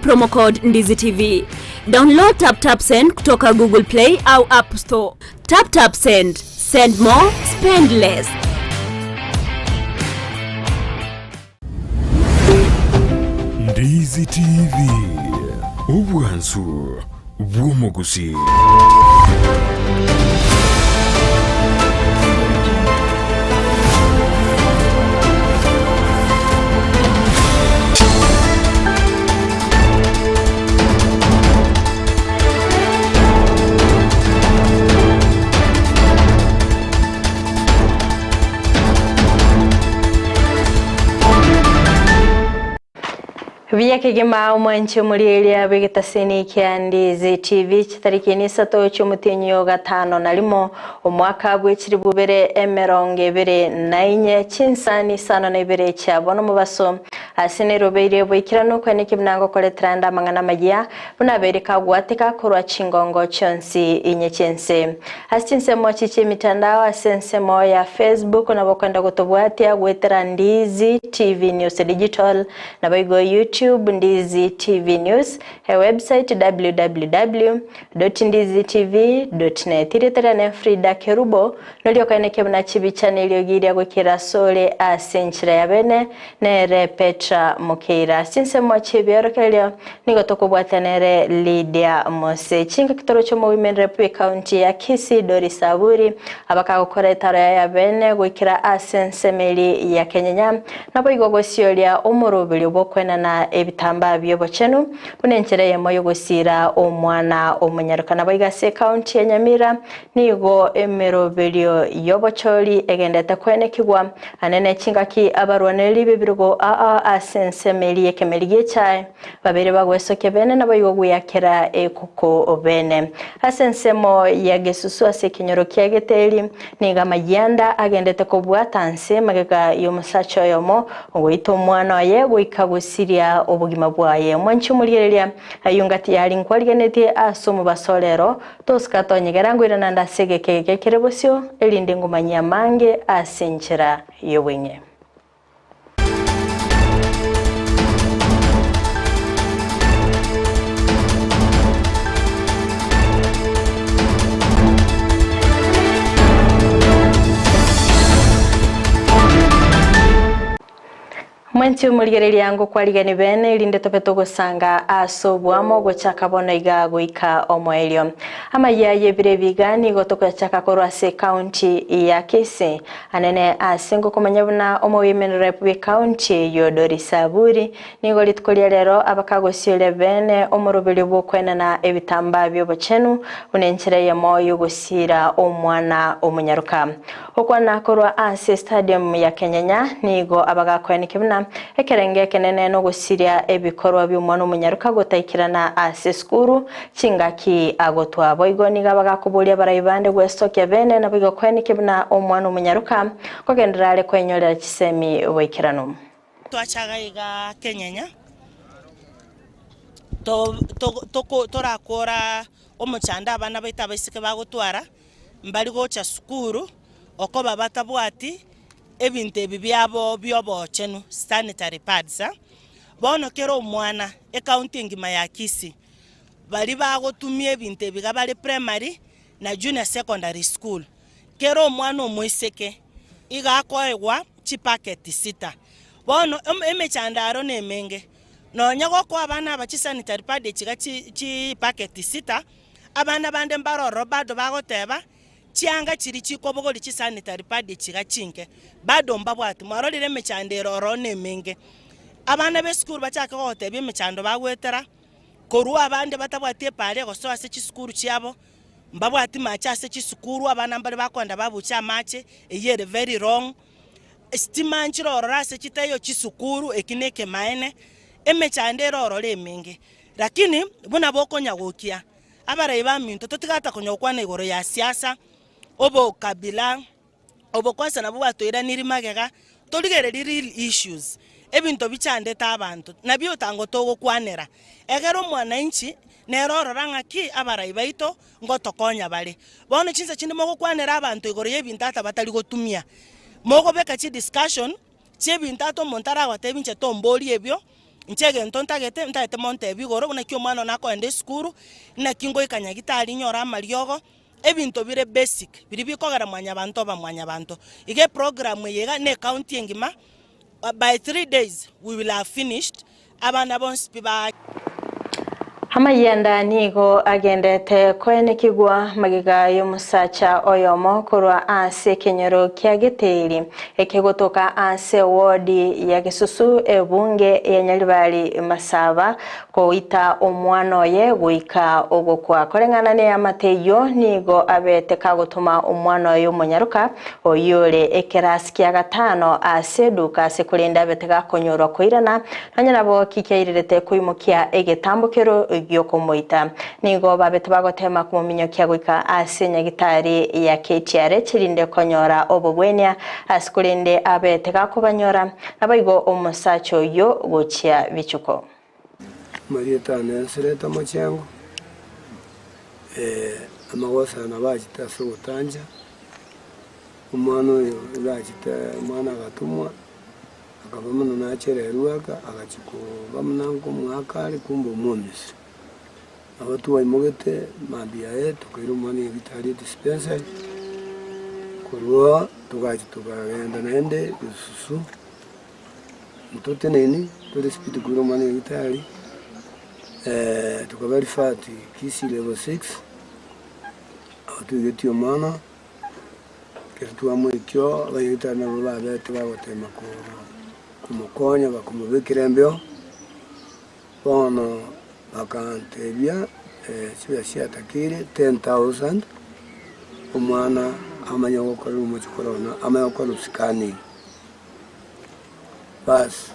promo code Ndizi TV. Download TapTap Send kutoka Google Play au App Store. TapTap Send. Send more, spend less. Ndizi TV, obwansu bw'omogusi. Buya kegima omwanche omorieria bw'egetaseni kia Ndizi TV chitariki nisato chi'omotienyi o gatano na rimo omwaka bw'echilifu bibere emerongo ebere na inye chinsani isano na ibere chia bono omobaso ase nerobeire boikeranu kweneki buna ngokoretera ande amang'ana amayia buna abeire kagwateka korwa chingongo chionsi inye chi'ense. Ase chinsemo chi chi'emitandao ase ensemo ya Facebook nabo okwenda gotobwatia goetera Ndizi TV News Digital naboigo YouTube Ndizi TV News, ewebsite www.ndizitv.net. Erieta riane Frida Kerubo, noria okaenekia buna chibicha na eriogi riria goikera asore ase enchera ya bene, nere Petra Mokeira. Ase chinsemo chi'ebiorokererio nigo tokobwatia nere Lydia Mose. Chingaki toroche omowomen rep bw'ecounty ya Kisii Doris Aburi abakagokora etaro yaye ya bene goikera ase ensemo eria ya Kenyenya naboigo gosioria omoroberio bw'okoenana ebitambaa bi'obochenu buna enchera eyemo y'ogosiira omwana omonyaroka. Naboigo ase ecounty ya Nyamira Nigo emeroberio y'obochori egendete kwenekigwa, anene chingaki abarwanereri b'ebirogo aa ase ensemo eria y'ekemeri gi'echae babere bagwesokia bene naboigo gweyakera ekuku bene. Ase ensemo ya gesusu ase ekenyoro kia Geteri nigo amayianda agendete kobwata nse magega y'omosacha oyomo ogoita omwana oye goika gosiria obogima bwaye. Mwanche omorigereria, ayio ngati yari nkwarigenetie ase omobaso orero, Tosika tonyegera ngoirana nde ase egeka eke kere bosio, erinde ngomanyie amange ase enchera y'obweng'e. Mwensi omorigereria ngokwarigani bene, erinde tobe togosanga ase oboamo gochaka bono iga goika omoerio. Amayia y'ebiro ebi iga nigo tokoyachaka korwa ase ecounty ya Kisii, anene ase ngokomanya buna omowomen rep bw'ecounty eyio Doris Aburi nigo rituko ria rero abakagosioria bene omoroberio bw'okoenana ebitambaa bi'obochenu buna enchera eyemo y'ogosiira omwana omonyaroka. Gokwana korwa ase estadium ya Kenyenya nigo abagakoenekia buna ekerengo ekenene nogosiria ebikorwa bi'omwana omonyaroka gotaikerana ase esukuru chingaki agotwa. Boigo nigo abagakoboria abarai bande gwesokia bene naboigo koenekia buna omwana omonyaroka nkogenderera are kwenyorera chisemi boikeranu. Twachaga iga Kenyenya torakora omochando abana baito abaiseke bagotwara. Mbari gocha sukuru okoba batabwati ebinto ebi biabo bi'obochenu, sanitary pads. Bono kera omwana ecounty engima ya Kisii, baria bagotumia ebinto ebi iga bare primary na junior secondary school, kera omwana omoiseke iga akoegwa chipacket sita. Bono emechando aro nemenge, nonya gokoa abana aba chisanitary pad echi iga chipacket sita. Abana bande mbare ororo bado bagoteba, Chianga chiria chikobogoria chisanitary pad echiga chinke, bado mbabwati. Mwarorire emechando ere ororo nemenge. Abana b'esukuru bachake gogotebia emechando bagoetera, korwa abande batabwati eparia gosoa ase chisukuru chiabo, mbabwati mache ase chisukuru, abana mbare bakoenda babuche amache, eyio ere very wrong. Esitima nchire ororo ase chitaiyo chisukuru, eki nekemaene, emechando ere ororo emenge. Lakini buna bokonya gokia, abarai baminto totigata konya gokwana igoro ya siasa, obokabila, obokwansa nabwo bwatoiranirie magega, torigererie real issues, ebinto bichandete abanto, nabio otango togokwanera. Egere omwananchi nere orora ng'aki abarai baito ngotokonya bare. Bono chinsa chinde mogokwanera abanto igoro y'ebinto ata batari gotumia, mogobeka chidiscussion chi'ebinto ata omonto aragotebie inche tomborie ebio. Inche egento ntagete, ntagete montebie igoro buna ki omwana one akoenda esukuru, naki ngoika nyagitari nyore amariogo, ebinto bire basic, biria bikogera mwanyabanto oba mwanyabanto. Iga eprogram eye iga na ecounty engima, by 3 days we will have finished, abana bonsi pi ba. Amayenda nigo agendete koenekigwa magega y'omosacha oyomo korwa ase ekenyoro kia Giteri ekegotoka ase wodi ya Gesusu ebunge ya Nyaribari Masaba koita omwana oye goika ogokwa. Koreng'ana n'eamate eyio nigo abete kagotoma omwana oye omonyaroka oyore ekerasi kia gatano ase eduka ase korende abete gakonyorwa koirana nonya nabo kikiairerete koimokia egetambokero giokomoita. Nigo babete bagotema komominyokia goika ase nyagitari ya KTRH erinde konyora obobwenia ase korende abete gakobanyora nabaigo omosacha oyo gochia bichuko. Marieta ane mochengo amagosana bachete ase ogotanja omwana oyo gachete omwana agatumwa akaba mono nachererwa aka agachia koba buna nkomwaka are kumbe omwomisi. Nabo twaimogete mambia yaye tokaira omwana nyagitari dispensary, korwa togachia tokagenda naende Gesusu, ntoteneni tore speed koira omwana nyagitari, tukaba referred Kisii level 6, aho toigetie omwana, ekero twamoikia abanyagitari nabo babete bagotema komokonya bakomobekera embeo, bono bakantebia chibesa chiatakeire 10,000 omwana amanye gokorerwa omochokoro one amanye gokorerwa scanning. Basi,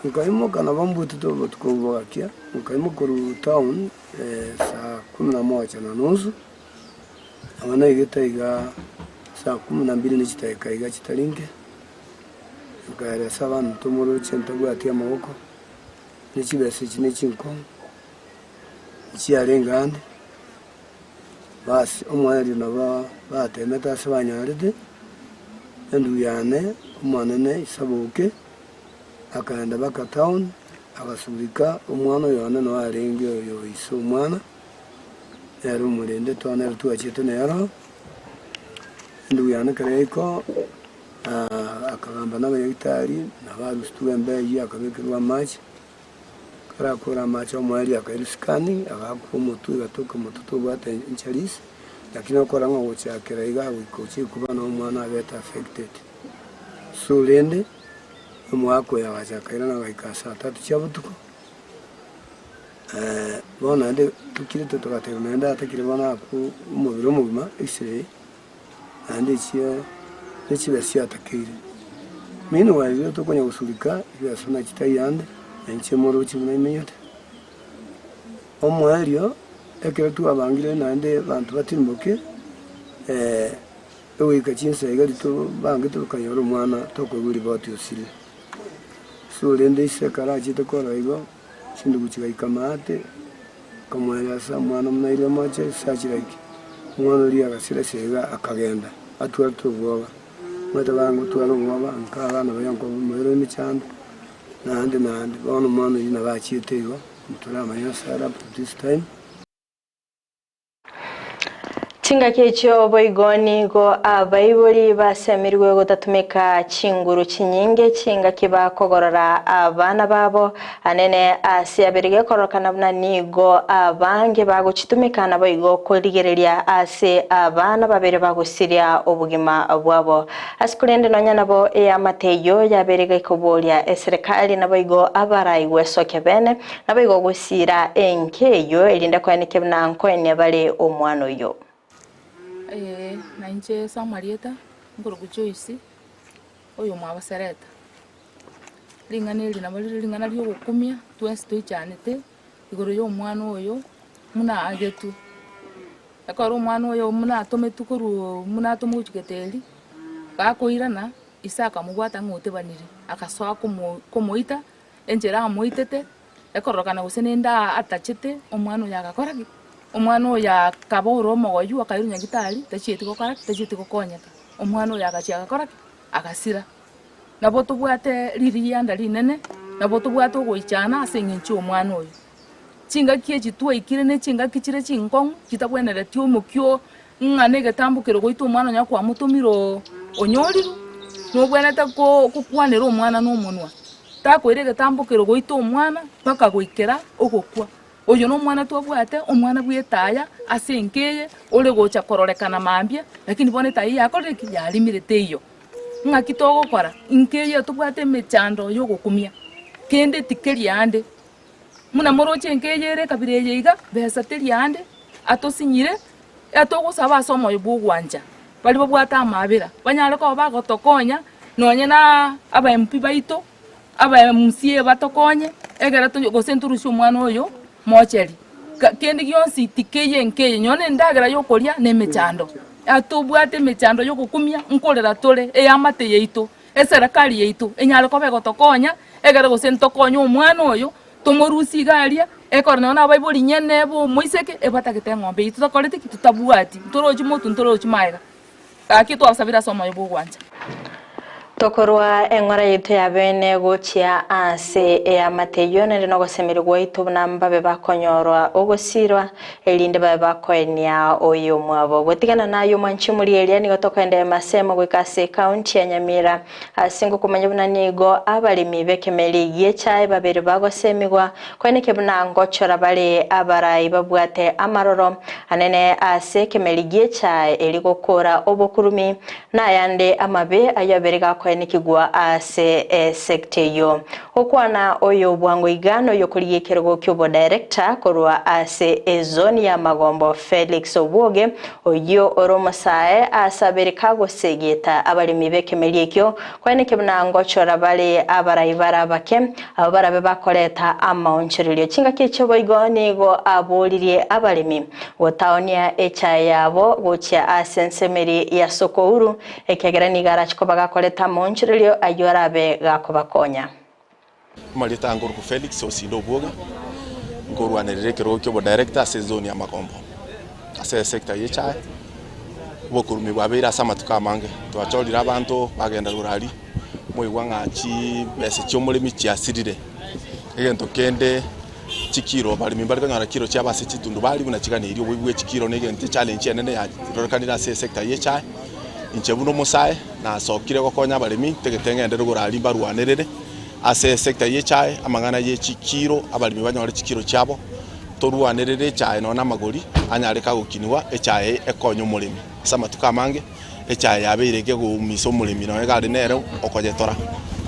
nkaimoka nabo mbutete obotuko obwo bogakia, nkaimoka korwa town saa kumi na moja na nusu, nabo naigete igaa saa kumi na mbili na chidakika iga chitari nke, nkaeresa abanto moroche ntabwati amaboko, ne chibesa echi ne chinkong'u, nchiarenge ande, basi omwaerio nabo batemete ase banyarete, endugu yane omonene isaboke, akaenda mpaka town, agasurika omwana oyo one noo arenge oyo ise omwana, nere omorendete one nere twachete nero, endugu yane ekero yaika akagamba na abanyagitari, nabo arusetiwe embeo eywo akabekerwa amache, ekero akure amache omoerio akairwa scanning, agakwa omotwe egatoka omotwe tobwate injuries, lakini okora ng'a gochakera iga goika ochie koba na omwana abete affected. So rende, omogaka oyo agacha akairana agaika saa tatu chia botuko, bono naende tokirete togateba naende atakire bono akwo omobere omogima x-ray, naende echie ne chibesa chiatakeire. Meanwhile riria tokonya gosurika chibesa buna chitaiyo ande, na inche moroche buna imenyete. Omoerio, ekero twabangire naende abanto batimboke, egoika chinsa iga riria tobangete tokanyora omwana tokoigwa riboti osire. So rende ise ekero achete korora igo, chindugu chigaika maate, nkamoeresa omwana buna airwe moche ase achiraike, omwana oria agasira ase iga akagenda, atwarete obwoba, omanyete bagotwara obwoba nka abana baria nkomoira emechando, naende naende. Bono omwana oyio nabo achiete igo, ntoramanya ase are up to this time. Chingaki echio boigo nigo abaibori basemirwe gotatumeka chinguru chinyinge chingaki bakogorora abana babo anene ase abere gekororokana buna nigo abange bagochitumeka naboigo korigereria ase abana babere bagosiria obogima bwabo. Ase korende nonya nabo eamate eyio yabere gekoboria eserekari naboigo abarai gwesokia bene naboigo gosira enke eyio erinde koeneke buna nkoenia bare omwana oyo. Na inche ase amarieta, nkorokwa Joyce, oyo omwabo Sereta. Ring'ana eri nabo rire ring'ana ria ogokumia, twensi toichanete, igoro ya omwana oyo, buna agetwe. Ekero omwana oyo buna atometwe korwa buna atomwa gochia geteri, gakoirana, ise akamobwata ng'a otebanire, agasoa komo komoita, enchera amoitete, ekororokana gose nende atachete, omwana oyo agakora ki? Omwana oyo akaba ore omogoyu akairwa nyagitari, tachieti gokora ki? Tachieti gokonyeka. Omwana oyo agachia agakora ki? Agasira. Nabo tobwate ririanda rinene. Nabo tobwate ogoichana ase eng'encho y'omwana oyo. Chingaki echi twaikire ne chingaki chire chinkong'u chitabwenereti omokia oo ng'a na egetambo kere goita omwana onye kwamotomire oo onyorirwe, nobwenerete ko kokwanera omwana na omonwa. Takoira egetambo kere goita omwana mpaka goikera ogokwa. Oyo nomwana twabwate, omwana bw'etaya ase enka eye, ore gocha kororekana mambia, lakini bono etaya eye yakorire ki? Yarimire teiyo. Ng'aki togokora? Inka eye tobwate emechando y'ogokumia, kende tikeri ande. Buna moroche enka eye ere ekabira eye iga, besa teri ande, atosinyire, etogosaba ase omoyo bw'ogwancha, baria babwate amaabera, banyare koba bagotokonya, nonye na aba MP baito, aba MCA batokonye, ekero tonye gose ntorusie omwana oyo mocheri. Ka kende gionsi tikeiyo enka eye, nonye na endagera ya okoria na emechando. Atobwate emechando ya ogokumia, nkorera tore eamate yaito, eserekari yaito enyare koba egotokonya, ekero gose ntokonye omwana oyo, tomorusie iga aria, ekero nonye na abaibori nyene ba omoiseke, ebatagete eng'ombe eywo totakoreti ki? Totabwati, ntorochi motwe ntorochi magega. Gaki twabasabire ase omoyo bw'ogwancha. Tokorua eng'ora yaito ya bene gochia ase eamate eyio, naende nogosemeria gwaito buna mbabe bakonyorwa ogosiirwa, erinde babe bakoenia oyomwabo. Gotigana naye omwanchi omorieria, nigo tokoenda Emasemo goika ase ekaunti ya Nyamira, ase ngokomanya buna nigo abaremi b'ekemeri gi'echae babere bagosemigwa, Koeneke buna ngochora bare abarai babwate amaroro anene ase ekemeri gi'echae eri gokora obokurumi, na ayande amabe ayio abere gakoenekigwa ase esecta eyio. Gokwana oyo bwango iga noyokorigia ekerogo ki'obodirector korwa ase ezone ya Magombo Felix Obwoge oyio ore omosae ase abere kagosegeta abaremi b'ekemeri ekio Koeneke buna ngochora bare abarai bare abake, abwo barabe bakoreta amaonchorerio. Chingaki echio boigo nigo aboririe abaremi gotaonia echae yabo gochia ase ensemeri ya Sokouru, ekiagera nigo arache koba gakoreta amaonchorerio ayio arabe gakobakonya. Amarieta angoruku Felix Osinde Obwoga, nkorwanerera ekerogo kia obodirector ase ezone ya Magombo, ase esector ya echae, obokurumi bwabeire ase amatuko amange, twachorire abanto bagenda igoro aria, moigwa ng'a chibesa chia omoremi chiasirire. Egento kende chikiro abaremi mbare konyora kiro chiabo ase chitundubari buna chiganeirie oboibi bwe chikiro na egento echallenge enene yarorekanire ase esector ya echae. Inche buna omosae nasokire gokonya abaremi ntagete ngende rogoro aria mbarwanerere ase esector ya echae amang'ana ye chikiro abaremi banyore chikiro chiabo torwanerere echae nonya na amagori anyare kagokinigwa echae ekonye omoremi. Ase amatuko amange echae yabeire ekegoumisa omoremi nonya iga are nere okoyetora.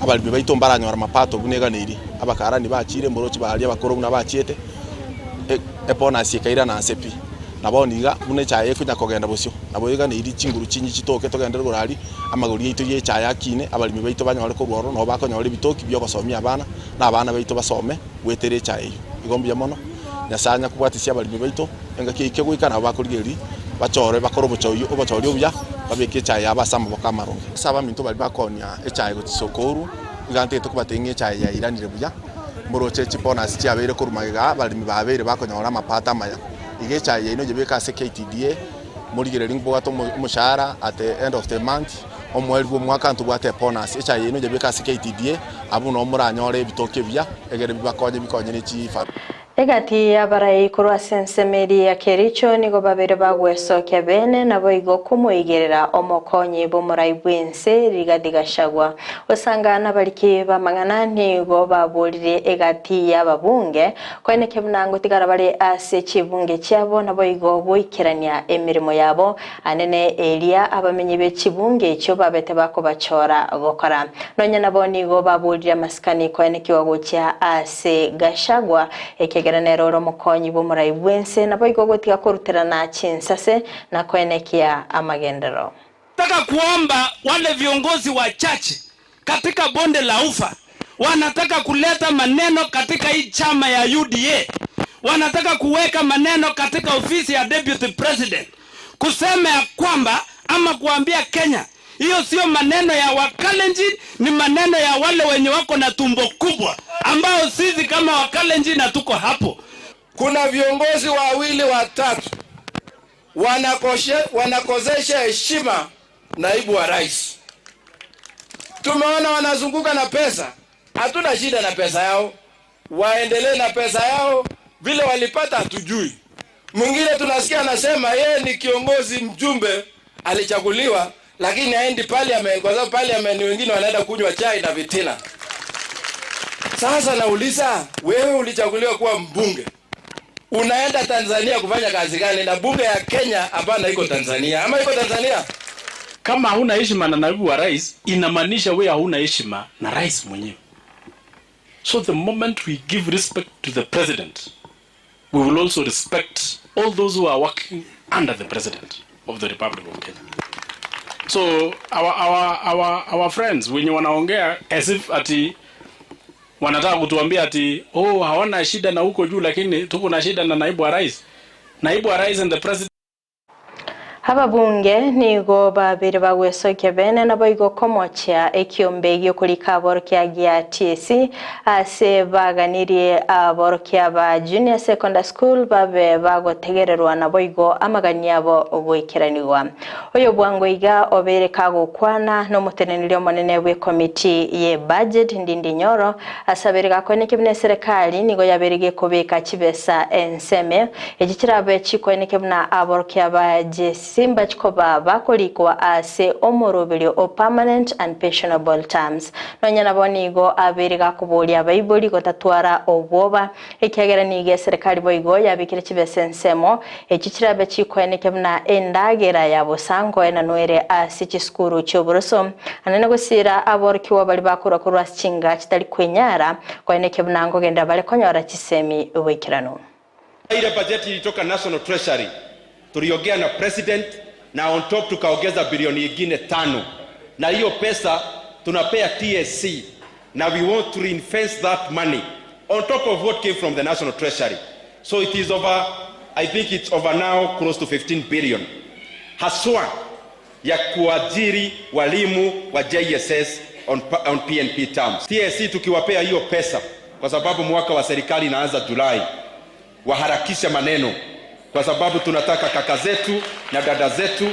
Abaremi baito mbaranyora mapato buna eganeirie, abakarani bachire mborochi baria abakoro buna bachiete, ebonus ekairana nse pi. Na bono iga, buna echae ekonya kogenda bosio, nabo eganeirie chinguru chinyi chitoke togende igoro aria, amagori aito y'echae akine, abaremi baito banyore korwa ororo, nabo bakonyora ebitoki bi'ogosomia abana, na abana baito basome goetera echae eyio. Igo mbuya mono, Nyasae anya kobwatisia abaremi baito, engaki eike goika nabo bakorigereria, bachore bakore obochori obochori obuya, babeke echae yabo ase amaboko amaronge. Ase abaminto baria bakoonia echae gochia sokoru, iga ntagete kobatebia ng'a echae yairanire buya, mboroche chibonus chiabeire korwa magega aa, abaremi babeire bakonyora amapato amaya. Iga echae yaino yebeke ase KTDA, morigererie mbwate omoshahara at the end of the month, omoerio bw'omwaka ntobwate ebonus. Echae yaino yebeke ase KTDA, abwo nabo moranyore ebitoki ebiya, egere bibakonye bikonye ne chifamiri. Egati y'abarai korwa ase ensemo eria ya Kericho nigo babere bagwesokia bene, naboigo komoigerera omokonyi bw'omorai bw'ense Rigathi Gachagua. Osanga nabariki b'amang'ana nigo baboririe egati y'ababunge Koeneke buna ngotigara bare ase chibunge chiabo, naboigo goikerania emeremo yabo anene eria abamenyi be chibunge echio babete bakobachora gokora. Nonya nabo nigo baborire amasikani koenekigwa gochia ase Gachagua, ekiagera nere ore omokonyi bw'omorai bw'ense, naboigo gotiga koruterana chinsase na koenekia amagenderero. Nataka kuomba wale viongozi wachache katika bonde la ufa wanataka kuleta maneno katika hii chama ya UDA, wanataka kuweka maneno katika ofisi ya deputy president, kusema ya kwamba ama kuambia Kenya hiyo sio maneno ya Wakalenjin, ni maneno ya wale wenye wako na tumbo kubwa, ambao sisi kama Wakalenjin hatuko hapo. Kuna viongozi wawili watatu wanakosesha heshima naibu wa rais. Tumeona wanazunguka na pesa. Hatuna shida na pesa yao, waendelee na pesa yao vile walipata, hatujui. Mwingine tunasikia anasema yeye ni kiongozi mjumbe alichaguliwa, lakini haendi parliament kwa sababu parliament wengine wanaenda kunywa chai na vitina. Sasa nauliza wewe, ulichaguliwa kuwa mbunge, unaenda Tanzania kufanya kazi gani? Na bunge ya Kenya hapana iko Tanzania ama iko Tanzania? Kama hauna heshima na naibu wa rais, inamaanisha wewe hauna heshima na rais mwenyewe. So the moment we give respect to the president, we will also respect all those who are working under the president of the Republic of Kenya. So our friends wenye wanaongea as if ati wanataka kutuambia ati oh, hawana shida na huko juu, lakini tuko na shida na naibu wa rais. Naibu wa rais and the president Ababunge nigo babere bagwesokia bene nabo igo komochia ekiombe giokorika aborokia gia TSC ase baganirie aborokia ba junior secondary school babe bagotegererwa nabo igo amagani abo goikeranigwa. Oyo bwango iga obere kagokwana nomoteneneri omonene bwe committee ye budget Ndindi Nyoro asabere gakoneke buna serikali nigo yabere gekobeka chibesa enseme eki kirabe chikoeneke buna aborokia ba JSC Simba chikoba bakorikwa ase omoroberio o permanent and pensionable terms. Nonya nabo nigo abere gakoboria abaibori gotatwara obwoba ekiagera nigo eserikali boigo yabikire chibesa ensemo eki kirabe chikoeneke buna endagera ya bosango enanwere ase chisukuru chioboroso anene gosira aborokiwa bari bakora korwa ase chinga chitari kwenyara koeneke buna nkogenda bare konyora chisemi oboikerano. Ile bajeti ilitoka National Treasury, tuliongea na president na on top tukaongeza bilioni ingine 5, na hiyo pesa tunapea TSC na we want to reinvest that money on top of what came from the National Treasury. So it is over, I think it's over now close to 15 billion haswa ya kuajiri walimu wa JSS on PNP terms. TSC tukiwapea hiyo pesa, kwa sababu mwaka wa serikali inaanza Julai, waharakishe maneno, kwa sababu tunataka kaka zetu na dada zetu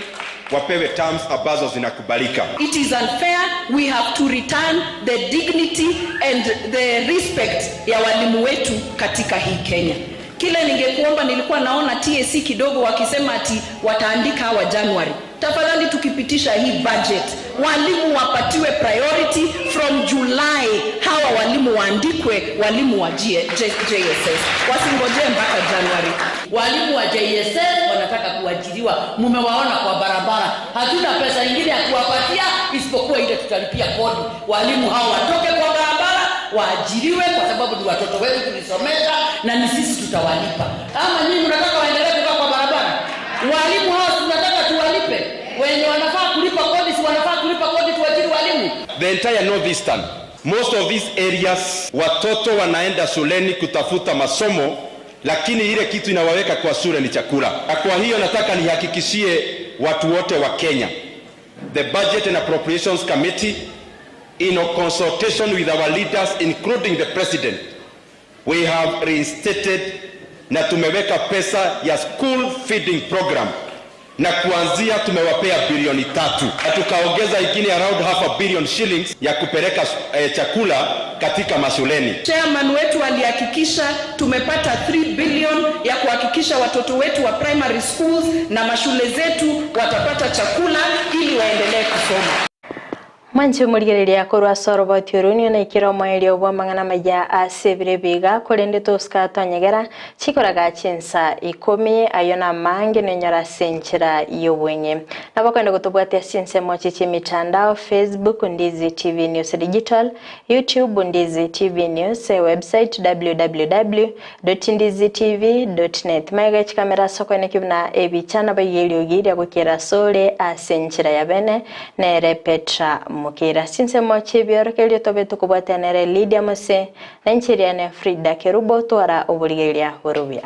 wapewe terms ambazo zinakubalika. It is unfair. We have to return the dignity and the respect ya walimu wetu katika hii Kenya. Kile ningekuomba, nilikuwa naona TSC kidogo wakisema ati wataandika hawa January. Tafadhali tukipitisha hii budget, walimu wapatiwe priority from July. Hawa walimu waandikwe walimu wa JSS, wasingojee mpaka January. Walimu wa JSS wanataka kuajiriwa, mumewaona kwa barabara. Hatuna pesa ingine ya kuwapatia isipokuwa ile tutalipia kodi. Walimu hao watoke kwa barabara waajiriwe, kwa sababu ni watoto wetu tulisomesha na ni sisi tutawalipa. Ama nyinyi mnataka waendelee kukaa kwa barabara? Walimu hao tunataka tuwalipe. Wenye wanafaa kulipa kodi, si wanafaa kulipa kodi, tuajiri walimu? The entire northeastern, most of these areas, watoto wanaenda shuleni kutafuta masomo, lakini ile kitu inawaweka kwa shule ni chakula. Na kwa hiyo nataka nihakikishie watu wote wa Kenya, the Budget and Appropriations Committee in consultation with our leaders including the president, we have reinstated na tumeweka pesa ya school feeding program, na kuanzia tumewapea bilioni 3 na tukaongeza ingine around half a billion shillings ya kupeleka chakula katika mashuleni. Chairman wetu alihakikisha tumepata 3 billion ya kuhakikisha watoto wetu wa primary schools na mashule zetu watapata chakula ili waendelee kusoma. Mwanchi murigereria korwa soroboti orunio na ikiro mwaerio bwa mang'ana maya ase biga korende tosika tonyegera chikoraga chinsa 10 ayo na mange nenyora senchera yobwenye nabakwenda gutubwatia chinsemo chichi mitandao Facebook Ndizi TV News Digital, YouTube Ndizi TV News, website www.ndizitv.net. Maiga chikamera soko kibna ebichana bayeliogiria gukira sore ase enchera ya bene nere Petra Mukira. Chinsemo chibiorokerio tobe tukubwatanere Lydia Mose na nchiriane Frida Kerubo twara oburigeria borubia.